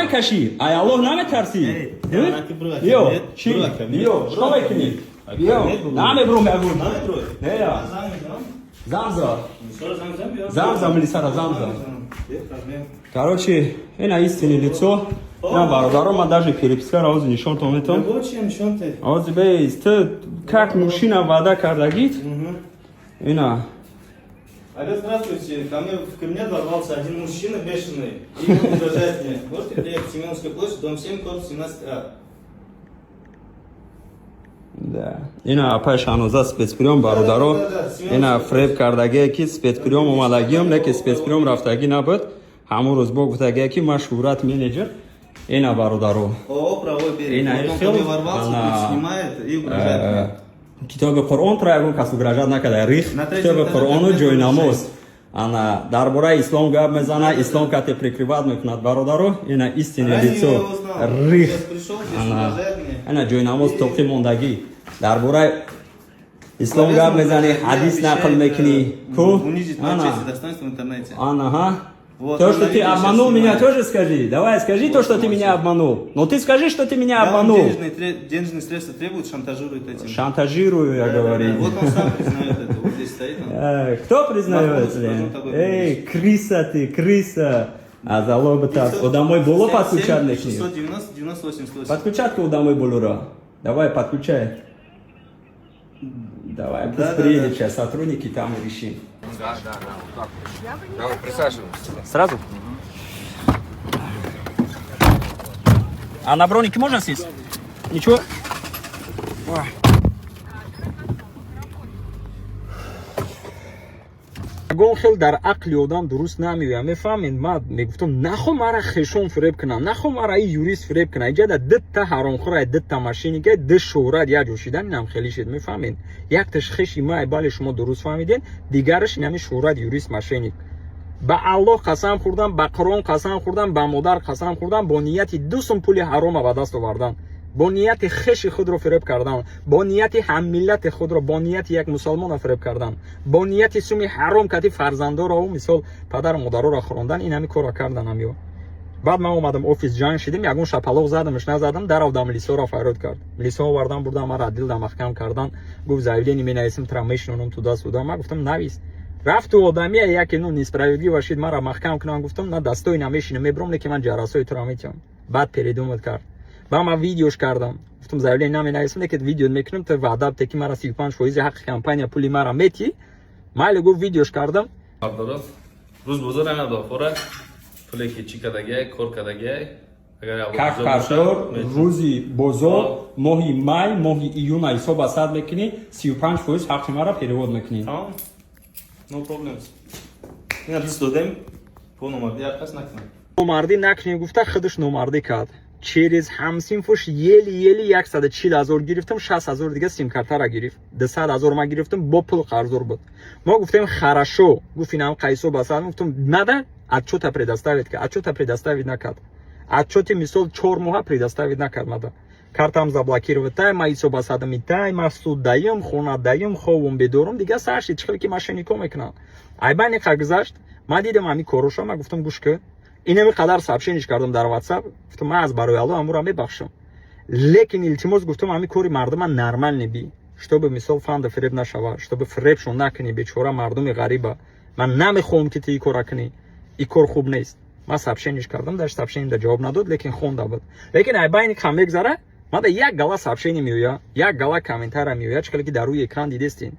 Намекашӣ? Ай Аллоҳ наметарсӣ? Биё, чӣ? Биё, чикор мекунӣ? Биё, намебуром ягон. Не, замза. Замза, милисара замза. Короче, ина истинное лицо. На, бародаро, ман даже перепискаро ҳозир нишонтон метавам. Ҳозир бейс, ту как мужчина ваъда кардагит? Ина. Алло, здравствуйте. Ко мне в кабинет ворвался один мужчина бешеный и угрожает мне. Можете приехать в Семеновскую площадь, дом 7, корпус 17А? Да. Ина апай Шаҳноза, спецприём, бародаро. Ина фреб кардагие, ки спецприём омадагиам, не ки спецприём рафтагӣ набуд. Ҳамун рӯз бо гуфтагие, ки ман Шӯҳрат менеҷер. Ина, бародаро. ООО «Правовой берег». Ина Вот он ко мне ворвался, она- снимает и угрожает мне. Китоби Қуръон тро ягон кас угрожать накарда, рих. На третьем Китоби этаже Қуръону кабинет ҷои номер намоз. 6. Ана дар бораи ислом гап мезана, ислом кате прикрывать мекунад, бародаро. Ина истинное Ранее я лицо. его знал. Рих. Сейчас пришел, здесь Ана угрожает мне. ана ҷои намоз тоқӣ мондагӣ. Дар бораи ислом гап мезанӣ, ҳадис нақл мекунӣ. Ку? Унизить мою Ана. честь и достоинство в интернете. Ана, ха? Вот, То, он что на ты видео обманул сейчас меня, снимает. тоже скажи. Давай, скажи то, что ты меня обманул. Но ты скажи, что ты меня Да, он обманул. денежные средства требует, шантажирует этим. Шантажирую, я Да, да, говорю. да. Вот он сам признает это. Вот здесь стоит он. Кто признает? Махмуд, скажу такой. Эй, крыса ты, крыса. А залог бы так. Одамой боло подключать мекни. 690 98 108. Подключать одамой болура. Давай, подключай. Давай, пусть Да, да, приедет да. сейчас сотрудники, там и решим. Да, вот так вот. Давай, присаживаемся. Сразу? А на бронике можно сесть? Ничего? Ягон хел дар ақли одам дуруст намеояд, мефаҳмед? Ман мегуфтам, нахо мара хешон фиреб кунам, нахо мара и юрист фиреб кунам. Иҷада дитта ҳаромхӯра, дитта мошенника, ду Шӯҳрат як ҷо шидан, инам хеле шид, мефаҳмед? Якташ хеши май, бале, шумо дуруст фаҳмидед, дигараш инами Шӯҳрат юрист мошенник. Ба Аллоҳ қасам хӯрдам, ба Қуръон қасам хӯрдам, ба модар қасам хӯрдам, бо нияти 2 сум пули ҳарома ба даст овардан, бо нияти хеши худро фиреб кардан, бо нияти ҳаммиллати худро, бо нияти як мусалмона фиреб кардан, бо нияти суми ҳаром кати фарзандоро, мисол, падару модароро хӯрондан, ин ҳами корро карданам. Ё баъд ман омадам офис, ҷанг шидем, ягон шапалоқ задамш, назадам, даравдам, милисоро фарёд кард, милисо овардан, бурдан, мара дилда маҳкам кардан, гуфт: «Заявление менависим, тра мешинонам туда-сюда». Ман гуфтам: «Навис». Рафту одамия яке, ну, несправедливо шид, мара маҳкам кунам. Гуфтам: «На дастои намешинам, мебром, не ки ман ҷарасои туро метиҳам». Баъд передумать кард, ба ман видеош кардам, гуфтам: «Заявление наменависам, не ки видео мекунам, ту ваъда бите, ки мара 35 фоизи ҳаққи компания, пули мара метӣ». Майли, гуфт, видеош кардам. Бардоров, рӯз бозор ана дохора, пуле ки чӣ кардагиай, кор кардагиай, агар Аллоҳ Как розо бошад, партнёр. метавон. Рӯзи бозор, моҳи май, моҳи июна ҳисоб ба сад мекунӣ, 35 фоиз ҳаққи мара перевод мекунӣ. Тамом. No problems. Ина дӯст додем. По номарди як кас накунам. Номардӣ накунем гуфта, худаш номардӣ кард. Через ҳамсинфуш еле-еле 140 000 гирифтам, 60 000 дига симкартара гирифт, 200 000 ман гирифтам, бо пул қарздор буд. Мо гуфтем: «Хорошо». Гуфт: «Инам қайсо басад». Гуфтам: «Надо отчёта предоставить». Отчёта предоставить накард, отчёти, мисол, 4 моҳа предоставить накард. Мада картам заблокировать, тай ма ҳисоб басадами, тай ма суд даем, хона даем, ховум бедорум, дига сар шид, чӣ хеле ки мошеннико мекунанд. Айбайни қа гузашт, ман дидам ҳами короша, ман гуфтам: «Гӯш кӣ». Инами қадар сообщениш кардам дар WhatsApp, гуфтам: «Ман аз барои Аллоҳ амура мебахшам, лекин илтимос», гуфтам, «ҳами кори мардума нормал неби, чтобы, мисол, фанда фиреб нашава, чтобы фиребшон накунӣ, бечора мардуми ғариба. Ман намехоҳам, ки ту ин кора кунӣ, ин кор хуб нест». Ман сообщениш кардам, дар сообщение ҷавоб надод, лекин хонда буд. Лекин айбайни кам мегзара, мада як гала сообщение меоя, як гала комментария меоя, чӣ хеле ки дар рӯи экран дидестин,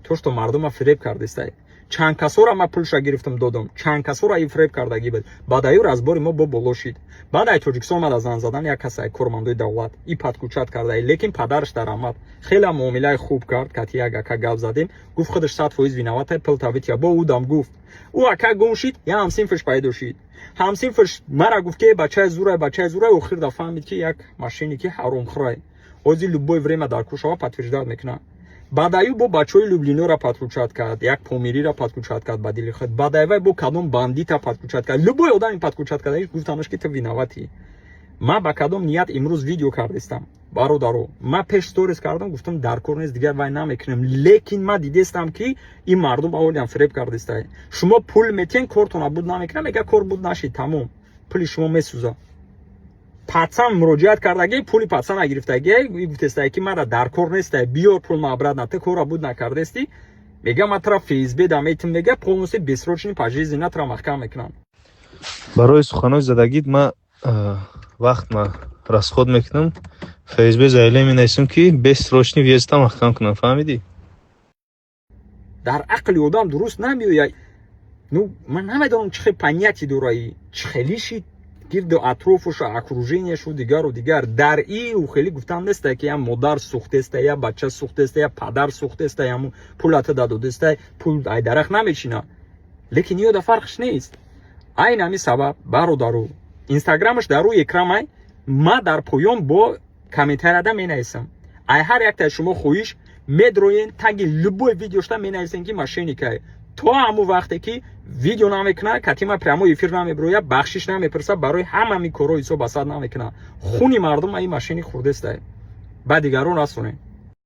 то что мардума фиреб кардестай. Чанд касора ман пулша гирифтам, додам, чанд касора и фиреб кардагӣ буд. Баъд аю разбори мо бо боло шид. Баъд ай Тоҷикистон омада зан задан, як кас ай кормандои давлат и подключать карда, лекин падараш даромад, хеле муомилаи хуб кард. Кати як ака гап задем, гуфт, худаш 100% виновата, пул тавития. Бо ӯдам гуфт, ӯ ака гум шид, я ҳамсинфаш пайдо шид. Ҳамсинфаш мара гуфт, ки бачаи зурай, бачаи зурай. Охир да фаҳмид, ки як мошенники ҳаромхӯрай. Ҳозир любое время дар кушава подтверждать мекунад. Баъд аю бо бачаҳои Люблинора подключать кард, як помириро подключать кард ба дили худ. Баъд айвай бо кадом бандита подключать кард, любой одами подключать кард, гуфтанаш, ки ту виноватӣ. Ман ба кадом ният имрӯз видео кардистам, бародаро? Ман пеш сторис кардам, гуфтам, дар кор нест, дигар вай намекунем, лекин ман дидестам, ки ин мардум аволиам фиреб кардистай. Шумо пул метиҳен, кортона буд намекунам, мега кор буд нашид, тамом, пули шумо месӯзад. Пацан муроҷиат кардаги, пули пацана гирифтаги, гуфтестае, ки мара дар кор нестай, биёр пул ма обратно, ту кора буд накардести. Мега, ма тра ФСБ да метим, мега, полностью бессрочный пожизненно тра маҳкам мекунам. Барои суханои задагит ма вақт ма расход мекунам, ФСБ заявление менависам, ки бессрочный въезд а маҳкам кунам, фаҳмидӣ? Дар ақли одам дуруст намеояд. Ну, ман намедонам, чӣ хел понятие дораи, чӣ хелиши гирду атрофушу окружение шу, дигару дигар. Дар иу хеле гуфтам неста, ки я модар сӯхтеста, я бача сӯхтеста, я падар сӯхтеста, яму пулата дадодеста, пул ай дарахт намечина, лекин ёда фарқш нест. Айн ҳами сабаб, бародару, инстаграмаш дар рӯи экранай, ма дар поён бо комментарияда менависам. Ай ҳар яктаи шумо хоҳиш, медроен таги любой видеошта менависем, ки мошенник ай. То ҳамун вақте ки видео намекуна, катима прямой эфир намебироя, бахшиш намепурса, барои ҳамами корҳо ҳисоб асад намекуна. Хуни мардум ай мошенник хӯрдестай, ба дигарон расонем.